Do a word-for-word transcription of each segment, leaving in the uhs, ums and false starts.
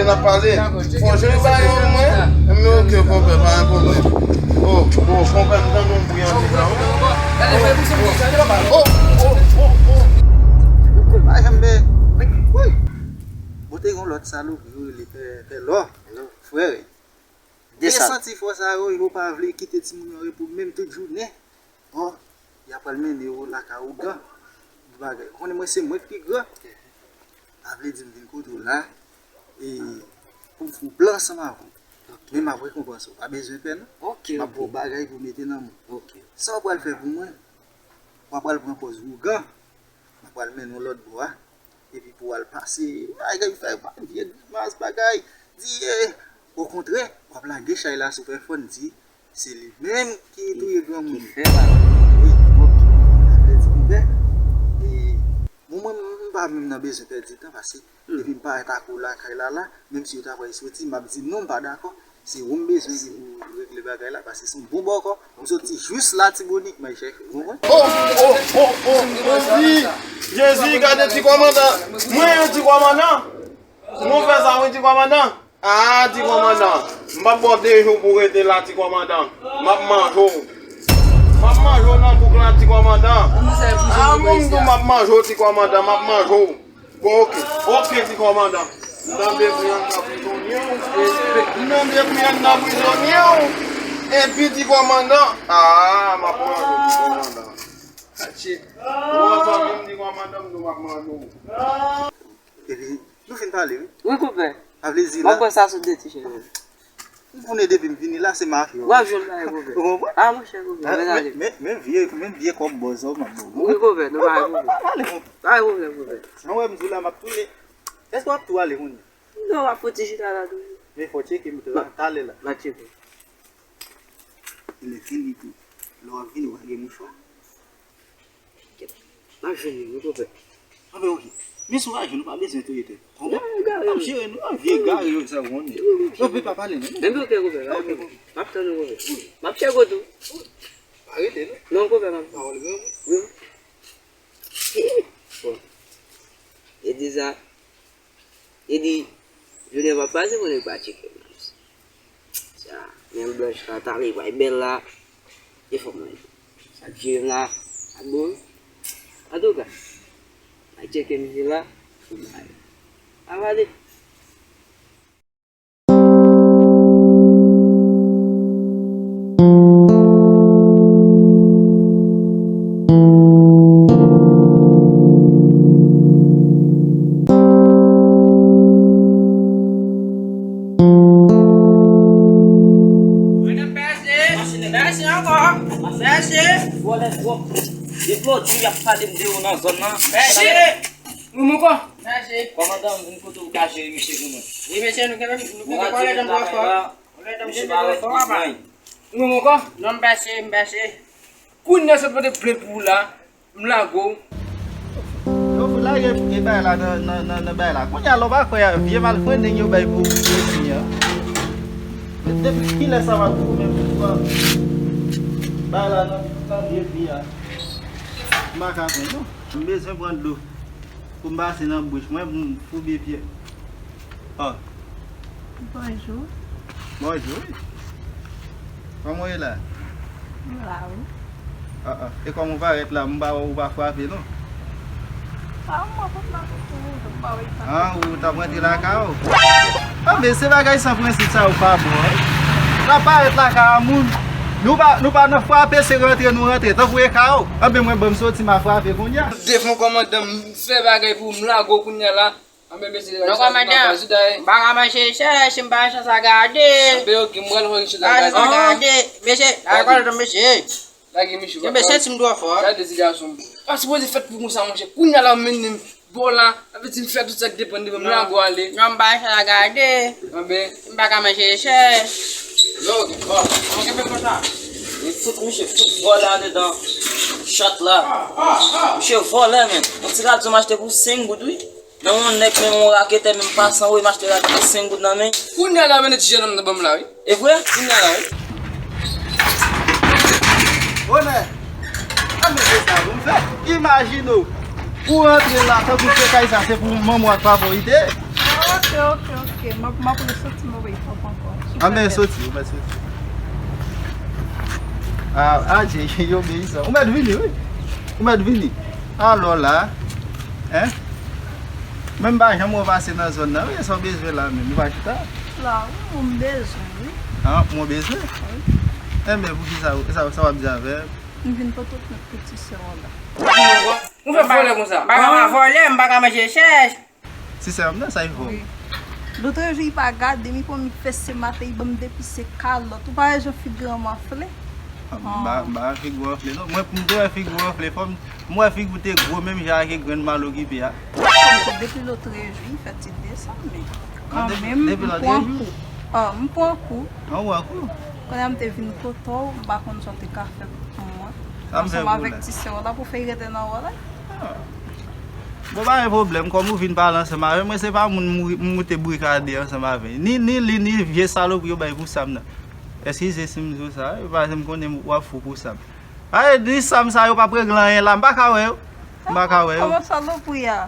N ap pale. Fò jan sa yo mwen. Men oke, konpè, pa gen pwoblèm. Oh, oh, konpè, m tande yon bri andedan. Oh, oh, oh, oh. Ou pa janm bè. Wi. Bon, te gen lòt salopri yo rele pè, pè lò. Frè. Desann. Santifò sa yo, yo pa vle kite timoun yo repo menm tout jounen. Bon, y ap pral mennen yo lakay ougan. Bagay. Konnen mwen se mwen ki pi gran. A vle di m vin kote w la e pou m fè yon plan ansanm avè w. Men m ap rekonpanse w. Pa bezwen pè non. M ap ba w bagay pou w mete nan men w. Sa w pral fè pou mwen? W ap pral pran pòz ougan. M ap pral mennen w lòt bò a. Epi pou w al pase bagay, fè vye grimas bagay. Di, eh, okontrè, w ap lage chay la sou Fèfòn, di se li menm ki touye granmoun. Ki fè bagay. Wi. Sa vle di, konpè, e, bon, mwen, m pa menm nan bezwen pèdi tan, paske depi m parèt ak ou lakay la la, menm si yo ta pral soti, m ap di non, m pa dakò. Se ou m bezwen ki pou regle bagay la, paske se yon bon bòkò. M soti jis Latibonit, m al chèche, ou konprann? Oh, oh, oh, oh, Jezi! Jezi, gade ti kòmandan! Mwen, ti kòmandan! Nou fè sa, wi, ti kòmandan! Ah, ti kòmandan! M p ap ba w de jou pou w rete la, ti kòmandan! M ap manje w! M ap manje w nan bouk la, ti kòmandan! Ah, mwen, m tou, m ap manje w, ti kòmandan, m ap manje w! Bon, oke. Oke, ti kòmandan. M tande bri anndan prizonye w. M tande bri anndan prizonye w. Epi ti kòmandan. Ah, m ap manje w, ti kòmandan. Atchit. Ou an fanmi m, ti kòmandan, m di w m ap manje w. Epi, nou fin pale, wi. Wi, konpè. Sa vle di la. Mwen kwè sa sou de ti chèn. M konnen depi m vini la, se mafya. W ap jwenn bagay, konpè. Ou konprann? Ah, monchè, konpè. Ah, men, men, men vye, men vye kòb bòz sa w m ap ba w. Wi, konpè, nou pa gen pwoblèm. Pa gen pwoblèm, konpè. Jan w wè m di w la, m ap tounen. Èske w ap tou ale kounye a? Non, m ap fouti chita la toujou. Men fò w tcheke m talè la. M a tcheke. Lè fini tou, lè w ap vini, w a gen mouchwa. M ap jwenn li, wi, konpè. Anben, oke. Men si w pa jwenn, ou pa bezwen touye tèt. Konprann? M ap jere nou, an vye gare yo, sa w konnen. Yo pe pa pale, non. Enben, oke, konpè, pa gen pwoblèm. M ap tann ou, konpè. M ap tcheke w tou. Pa rete, non. Non, konpè, m ap. Pawòl granmoun. Wi. Bon. E di sa. E di, jounen pa pase pou nèg pa tcheke m. Sa, men blanch la, talè, bay bèl la. E fò mwen. Sa k jere m la, a bon. Antouka, bay tcheke misye la, pou bay. Avale. Madanm, bèse, bèse ankò, bèse. Vòlè twòp. Depi lòt jou y ap pale m de ou nan zòn nan. Bèse. Ou menm ankò? Kòmandan, m vin kote w ka jere misye pou mwen. Wi, mesye, nou gentan, nou gentan pale dan twò fò. Misye pa wè figi mwen. Ou menm ankò? Non, m bèse, m bèse. Kounye a se pote plent pou ou la, m lage w. Yo fout lage e bagay la nan, nan, nan, nan bagay la. Kounye a la w pa kwè vye malfrendeng yo bay pou, pou fi an. Depi kilè sa m ap di w menm pou pran bagay la nan, nan vye fi a? M pa ka pran non. M bezwen pran dlo pou m pase nan bouch mwen pou m foube pye. Oh. Bonjou. Bonjou, wi. Kòman w ye la? M la, wi. Ah, ah. E kòman w parèt la? M pa wè w pa frape, non. Ah, ou t ap rantre lakay ou? Anben, se bagay san prensip sa yo pa bon, wi. N ap parèt lakay a moun. Nou pa, nou pa nan frape, se rantre nou rantre. Tankou e ka w. Anben, mwen, ban m soti, m a frape kounye a. Devan kòmandan, m fè bagay pou m lage w kounye a la. Anben, mesye, non, kòmandan, m pa ka manje chèch, m pa gen chans a gade. Anben, oke, m pral fè yon chans a gade. Chans a gade. Mesye, lage kòlèt, mesye. Lage misye. Kenbe senti m twò fò. Gade ti gason. Pa sipoze fèt pou konsa, monchè. Kounye a la, m mennen bò la. Sa vle di m fè tout sa k depann de mwen, m lage w ale. Non, m pa gen chans a gade. Anben. M pa ka manje chèch. Yo, gen vòlè. Mwen kenbe konsa. Li fout misye fout vòlè andedan chat la. Misye vòlè, men. Yon ti radyo m achte pou senk goud, wi. Nan yon nèg, men yon raketè, men m pa san, wi, m achte radyo pou senk goud nan men. Kounye a la, mennen ti jennonm nan ban m la, wi. E vre? Kounye a la, wi. Bonè! Ann mete sa pou m fè. Imajine w, ou rantre la, tankou se kay sa, se pou manman w ak papa w li te ye. Ok, ok, ok. M ap, m ap resoti, m ap wè top ankò. Anben, soti, ou mèt soti. Ah, adje, yo, Obeyisan. Ou mèt vini, wi. Ou mèt vini. Alò la, en? Menm pa janm wè w pase nan zòn nan, wi, sa w bezwen la menm, ou pa chita? La, wi, mwen bezwen, wi. Ah, mwen bezwen? Wi. Enben, poukisa, sa, sa w ap di avè m? M vin pote kont pou ti sè w la. Ou fè vòlè konsa? M pa ka vòlè, m pa ka manje chèch. Ti sè m nan, sa e fò. Wi. Lotrejou, li pa gade m, li pran m, li fese maten, li ban m de pise kalòt. Ou pa wè jan figi an m anfle? Ah, m pa, m pa wè figi w anfle, non. Mwen, pou m te wè figi w anfle, fò m, m wè figi w te gwo menm jan ak grenn mal okipe a. Kòmsi depi lotrejou, li fè ti desann, men kanmenm, m pran kou. Ah, m pran kou. An pran kou? Kounye a m te vin kote w, m pa konn sa w te ka fè pou mwen. Sa m fè pou ou la? Ansanm avèk ti sè w la pou fè l rete nan wòl la. Ah. Bon, pa gen pwoblèm, kòm ou vin pale ansanm avè m, mwen se pa moun m, m moute brikade ansanm avè l. Ni, ni li, ni vye salopri yo bay pou Sam nan. Eskize si m di w sa, wi, paske m konnen w ap fou pou Sam. Ay, di Sam sa yo p ap regle anyen la, m pa ka wè yo. M pa ka wè yo. Kòman salopri a?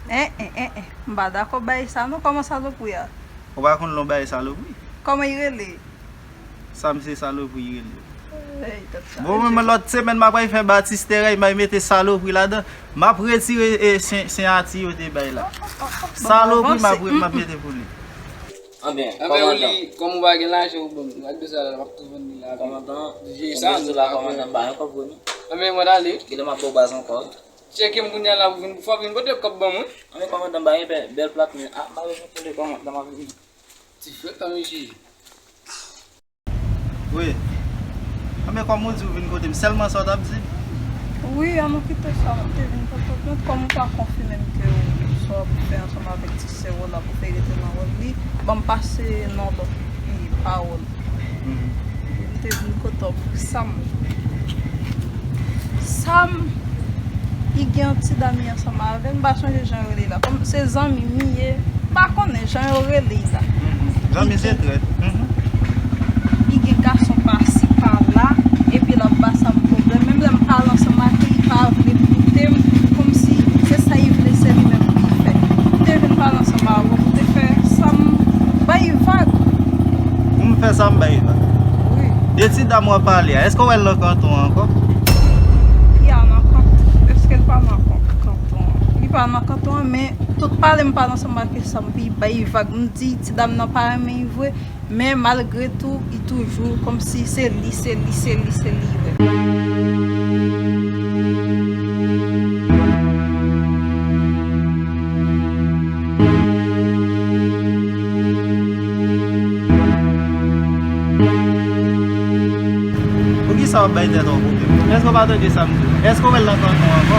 En, en, en, en. M pa dakò bay sa non, kòman salopri a? Ou pa konn lè w bay salopri? Kòman li rele? Sam se salopri rele. Bon, mwen, lòt semèn, m ap al fè batistè, m al mete salopri ladan. M ap retire, e, sen-, siyati yo te bay la. Salopri, m ap re-, m ap mete pou li. Anben, kòmandan. Kòm ou pa gen lajan, ou ban m. Ak de sa la, m ap tou vann li la. Kòmandan, m bezwen la, kòmandan, m pa yon kòb pou nou. Anben, mwen ale. Kilè m ap ba w baz ankò. Tcheke m kounye a la pou vin, fò vin pote kòb ban mwen. Anben, kòmandan, m pa gen bèl plat, men, a, m pa bezwen tande kòmandan, m ap vini. Ti frè pa mesye. Wi. Anben, kòm ou di ou vin kote m, sèlman sa w t ap di? Wi, an nou kite sa, mwen te vin kote w, men kòm ou pa konfime m ke w, sa w ap fè ansanm avèk ti sè w la pou fè rete nan wòl li, ban m pase nan lòt, e, pawòl. Mhm. M te vin kote w pou Sam. Sam, li gen yon ti dam li ansanm avè l, m pa sonje jan yo rele l la. Kòm se zanmi m li ye, m pa konnen jan yo rele l la. Mhm. Zanmi sekrè. Mhm. Li gen gason pasi pa la, epi l ap ba Sam pwoblèm. Menm lè m pale ansanm ak li, li pa vle koute m, kòmsi se sa li vle, se li menm pou li fè. M te vin pale ansanm avè w, pou te fè Sam bay vag. Pou m fè Sam bay vag? Wi. De ti dam w ap pale a, èske w wè l nan kanton an ankò? Li a nan kanton. Èske l pa nan kan-, kanton an? Li pa nan kanton an, men tout pale m pale ansanm ak Sam, pou li bay vag. M di ti dam nan pa renmen li vre, men malgre tou, li toujou kòmsi se li, se li, se li, se li, wi. Poukisa w ap bay tèt ou pwoblèm? Èske w pa tande sa m di w? Èske w wè l nan kanton ankò?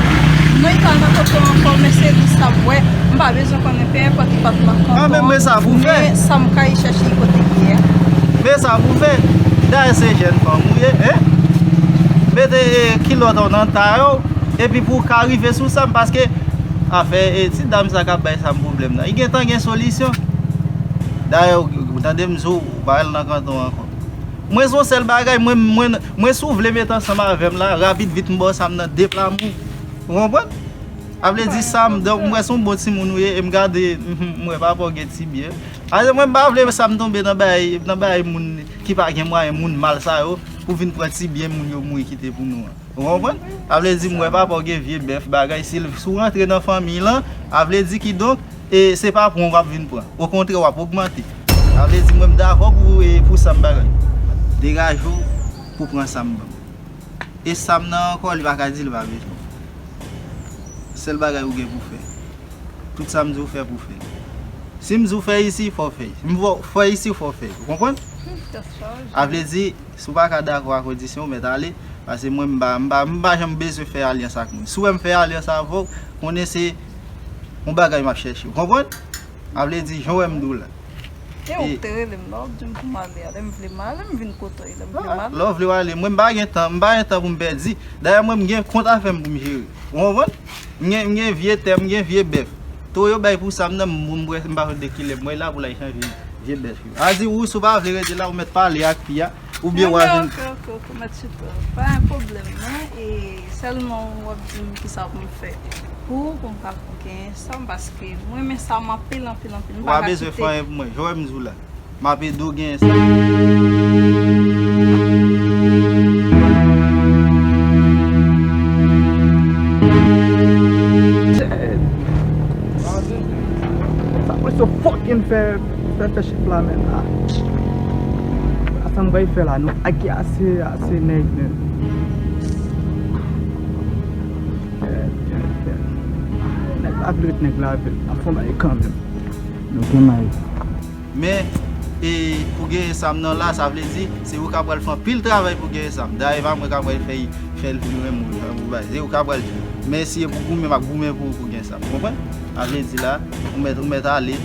Non, li pa nan kanton ankò, men se li sa m wè. M pa bezwen konnen, pe enpòt li pa t nan kanton an. Men sa pou fè. Men sa m ka al chèche li kote li ye a. Men sa pou fè. Dayè se jèn fanm ou ye, en? Mete, e, kilòt ou nan tay ou, epi pou w ka rive sou Sam, paske afè, e, ti dam sa k ap bay Sam pwoblèm nan, li gentan gen solisyon. Dayè, ou, ou tande m di w, ou pa al nan kanton ankò. Mwen se yon sèl bagay, mwen, mwen, mwen si w vle mete ansanm avè m la, rapid vit m ba w Sam nan de pla mou. Ou konprann? A vle di Sam, donk, m wè se yon bon timoun ou ye, e m gade, m, m wè papa w gen ti byen. A, mwen m pa vle Sam tonbe nan bagay, nan bagay moun ki pa gen mwayen, moun mal sa yo, pou vin pran ti byen moun yo mouri kite pou nou an. Ou konprann? A vle di, m wè papa w gen vye bèf, bagay, si l, si w rantre nan fanmiy lan, a vle di kidonk, e se pa pran w ap vin pran. Okontrè, w ap ogmante. A vle di, mwen m dakò pou, e, pou Sam bagay. Degaje w pou pran Sam ban m. E Sam nan ankò, li pa ka di li pa bezwen w. Sèl bagay ou gen pou fè. Tout sa m di w fè pou fè l. Si m di w fè isi, fò w fè. M fò, fè isi, fò w fè. Ou konprann? Tèt chaje. A vle di, si w pa ka dakò a kondisyon, ou mèt ale. Paske mwen, m pa, m pa, m pa janm bezwen fè alyans ak moun. Si w wè m fè alyans avè w, konnen se yon bagay m ap chèche. Ou konprann? A vle di, jan w wè m di w la. E ou k te rele m la, w ap di m pou m ale a. Lè m vle m ale, m vin kote w, lè m vle m ale. Lè w vle w ale. Mwen, m pa gen tan, m pa gen tan pou m pèdi. Dayè, mwen, m gen kont afè m pou m jere. Ou konprann? M gen, m gen vye tè, m gen vye bèf. Towo yo bay pou Sam nan, m, m, m pa konn de kilè. Mwen la pou l al chanje vye bèf yo. A di, ou, si w pa vle rete la, ou mèt pale ak fi a, oubyen w a vin. Ok, ok, ok, ok, mèt chita. Pa gen pwoblèm, non. E sèlman w ap di m kisa pou m fè. Pou, pou m ka pou genyen sa m, paske mwen renmen sa m anpil, anpil, anpil. M Ou pa pa ka bezwen kite. Fè anyen pou mwen. Jan w wè m di w la. M ap ede w genyen sa. Sa mwen so fucking fè, fè, fè chif la, men, ah. Sa m pral fè la, nou, ake ase, ase nèg, men. Nèg la vle ret nèg la vle. N ap fè yon bagay kanmenm. Nou gen may. Men, e, pou genyen sa m nan la, sa vle di, se ou k ap pral fè anpil travay pou genyen sa m. Dayè, e pa mwen k ap pral fè, fè l vini menm ou, ou bay. Se ou k ap pral. Men si e pou goumen, m ap goumen pou, pou gen sa m. Ou konprann? Sa vle di la, ou mèt, ou mèt ale.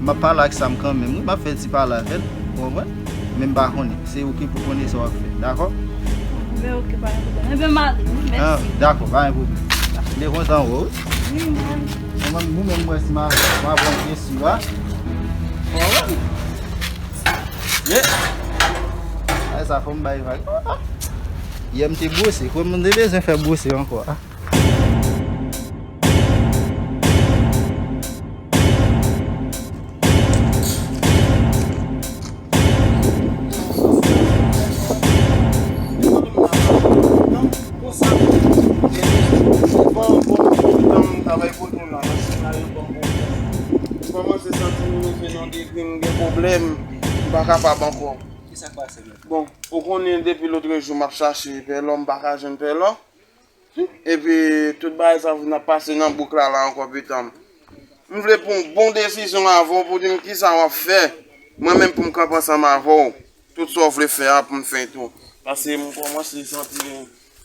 M ap pale ak sa m kanmenm, wi, m ap fè ti pale avè l. Ou konprann? Men m pa konnen. Se ou ki pou konnen sa w ap fè. Dakò? Men oke, pa gen pwoblèm. Ebyen, m ale, wi, mèsi. Ah, dakò, pa gen pwoblèm. M te kontan wè w, wi. Wi, mwen. Mwen, mwen, mwen, mwen, si m ap, m ap pran kesyon a. Mwen, mwen. Ye. Ay, sa fò m bay vag. Yè m te bwose, kòm m te bezwen fè bwose ankò, a. Kòmanse santi m rive nan degre m gen pwoblèm, m pa kapab ankò. Kisa k pase menm? Bon, ou konnen depi lotrejou m ap chache pèlò, m pa ka jwenn pèlò. Epi tout bagay sa vin ap pase nan bouk la la ankò pitan m. M vle pran yon bon desizyon avè w pou di m kisa w ap fè. Mwen menm pou m kanpe ansanm avè w. Tout sa w vle fè a pou m fè tou. Paske m kòmanse santi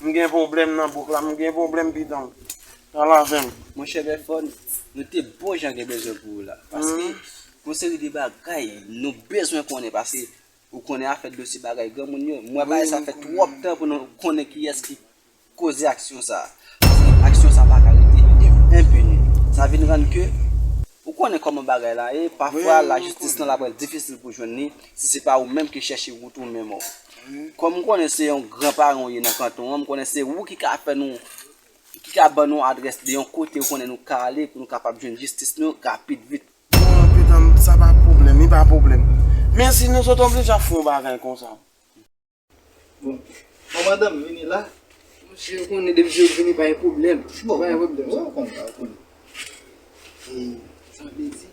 m gen pwoblèm nan bouk la, m gen pwoblèm pitan m. Pale avè m. Monchè Bèfòn, nou te bon jan gen bezwen pou ou la. Paske gon seri de bagay nou bezwen konnen paske ou konnen afè dosye bagay granmoun yo. M wè bagay sa fè twòp tan pou nou konnen kiyès ki koze aksyon sa. Paske aksyon sa pa ka rete enpini. Sa vin rann ke ou konnen kòman bagay la ye, pafwa lajistis lan la pral difisil pou jwenn li si se pa ou menm ki chèche wout ou menm ou. Kòm m konnen se yon gran paran w ye nan kanton an, m konnen se ou ki ka fè nou, ki ka ban nou adrès de yon kote ou konnen nou ka ale pou nou kapab jwenn jistis nou rapid vit. Bon, pitan m, sa pa pwoblèm, li pa pwoblèm. Men si nou sot oblije ap fè yon bagay konsa. Bon, kòmandan m vini la. Monchè, ou konnen depi yo vini pa gen pwoblèm. Bon, pa gen pwoblèm. Ou konnen, ou konnen. E, sa vle di,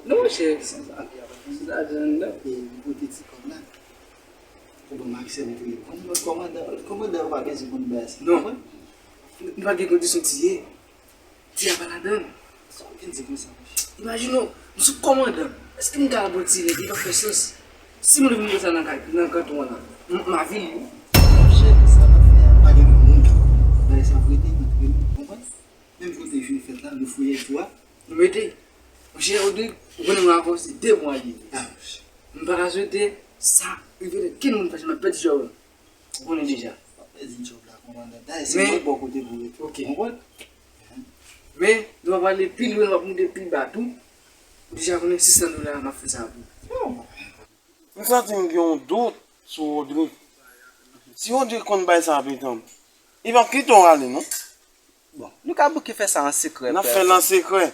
non, monchè, san zafè a, pa gen lajan anndan. E, m pote ti kòb la. Ou ban m aksè m touye. Kòmandan, kòmandan, kòmandan, ou pa bezwen konn bagay sa. Non. M pa gen kondisyon tiye. Ti a pa ladan l. Sa w vin di konsa, monchè? Imajine w, m sou kòmandan. Èske m ka ap tire? Li pa fè sans. Si moun vin konsa nan kay, nan kanton an la, m, m avili wi. Monchè, sa n ap fè a, pa gen moun. Bagay sa ap rete antre nou, konprann? Menm kote jwe fèt la, nou fouye tou a. Nou mete. Monchè Rodrigue, ou konnen mwen avè w se de mwa li ye. Ah, monchè. M pa ka swete sa rive lè kenn moun fache m ap pèdi jòl. Ou konnen deja. W ap pèdi djòb la, kòmandan. Dayè, se mwen bò kote pou rete. Ok. Ou konprann? Men, nou pa prale pi lwen, nou p ap moute pi ba tou. Ou deja konnen sis san dola, m ap fè sa pou ou. M santi m gen yon dout sou Rodrigue. Si Rodrigue konn bay sa pitan m, li p ap kite w ale, non. Bon, nou ka bouke fè sa an sekrè. N ap fè l an sekrè.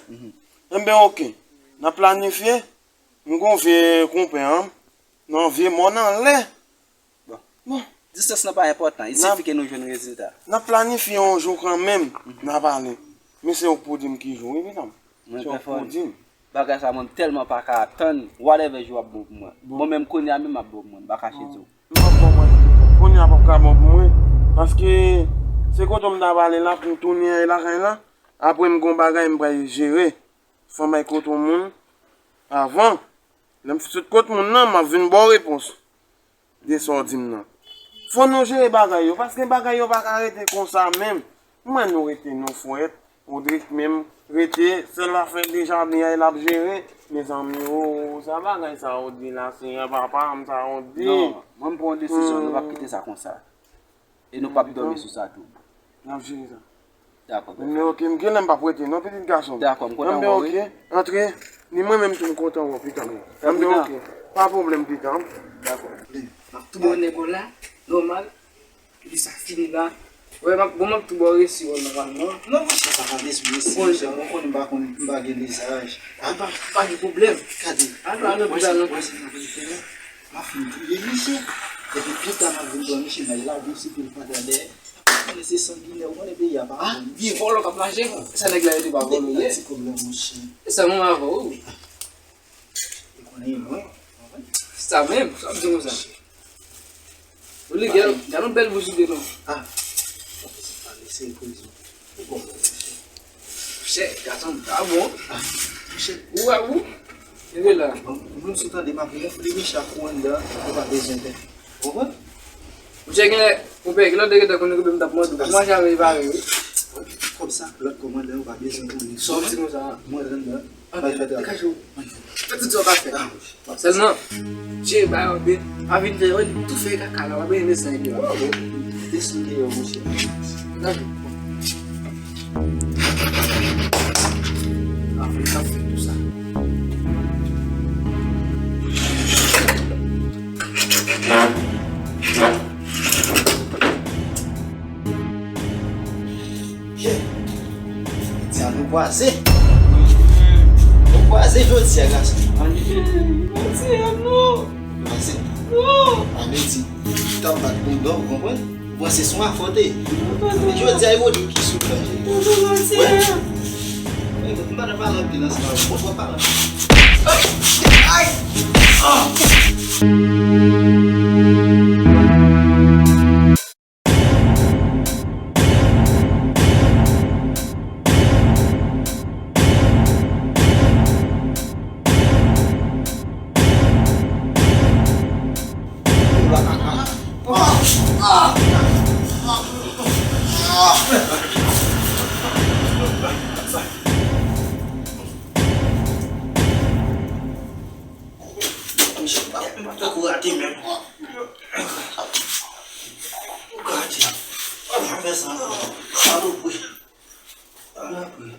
Enben, ok. N ap planifye. M gon vye konpè an, nan vye mòn anlè. Bon. Bon. Distans lan pa enpòtan, il sifi ke nou jwenn rezilta. N ap planifye yon jou kanmenm, n a pale. Men se ou k pou di m ki jou, wi, medam. Se ou k pou di m. Bagay sa mwen m tèlman pa ka atann, whatever jou ap bon pou mwen. Bon. Mwen menm kounye a menm ap bon pou mwen, m pa kache di w. M p ap bon mwen. Kounye a p ap ka bon pou mwen. Paske se kote m ta pale la pou m tounen lakay la. Apre m gon bagay m pral jere. Fò m al kote yon moun avan. Lè m sot kot moun nan, m ap vin ba w repons de sa w di m nan. Fò nou jere bagay yo, paske bagay yo pa ka rete konsa menm. M wè nou rete nou fwèt, Rodrigue menm rete, sèl afè Dejaden an l ap jere. Mezanmi o, sa bagay sa yo di la, Senyè papa m, sa yo di. Non, mwen m pran yon desizyon, nou p ap kite sa konsa. E nou p ap dòmi sou sa tou. N ap jere sa. Dakò, bèl. Men ok, m genlè m p ap rete non, pitit gason m. Dakò, m kontan wè w, wi. Anben ok, antre. Ni mwen menm tou m kontan wè w, pitan m. Anben ok. Pa pwoblèm, pitan m. Dakò. M ap tou bon nèg la, nòmal. Epi sa fini la. Wè, m ap, bon, m ap tou ba w resi w nòmalman. Non, monchè, sa pa bezwen resi, monchè, mwen konnen m pa konn, m pa gen lizaj. A, pa, pa gen pwoblèm. Gade. Al, al, al, al. M ap fin touye misye. Epi pita m ap vin pran misye, m al lage misye pye l pa dèyè. Ou konnen se sanginè, ou konnen peyi a pa bon. Vye vòlò k ap mache. Sa nèg la yo te pa vòlò yè. Ti kòb la, monchè. E sa menm avè w. Ou konnen mwen. Sa menm, sa ap di konsa. Ou li gèl, gade yon bèl bouch ou gen non. Ah. Sa pale se koze. Ou konprann, monchè. Monchè, gason ta bon. Ah. Monchè, ou a ou? Kenbe la. Bon, moun sou tande m ap gonfle misye ak kou anndan, ou pa bezwen pè. Ou konprann? Monchè, gen lè, konpè, gen lòt de gentan konn rive m t ap mande w. Kòman jan avè li pare, wi? Kòb sa, lòt kòmandan yo pa bezwen konnen. Sa w di nou sa? Mwen renmen. Mwen fè travay. Dekache w. Fè tout sa w ka fè. Ah, wi. Sèlman, tchè, ba yo de. Pa vin fè, wè, tou fè kaka la, w ap renmen sa epi w ap desann deyò, monchè. Dekache w. Apre, sa fè tou sa. Jodi a nou kwaze. Nou kwaze jodi a, gason. Mati, non. Kwaze. Non. Sa vle di, w t ap bat kondò, ou konprann? Ou panse se yon afè w te ye. Jodi a, e Rodrigue ki sou plan, cheri. Wè. Wè, m pa nan pale anpil ansanm avè w. Bon, bon, pale anpil. Ay! Ah! Misye pa, pa tankou rate menm. Gade. Ann fè sa. Salopri. Salopri.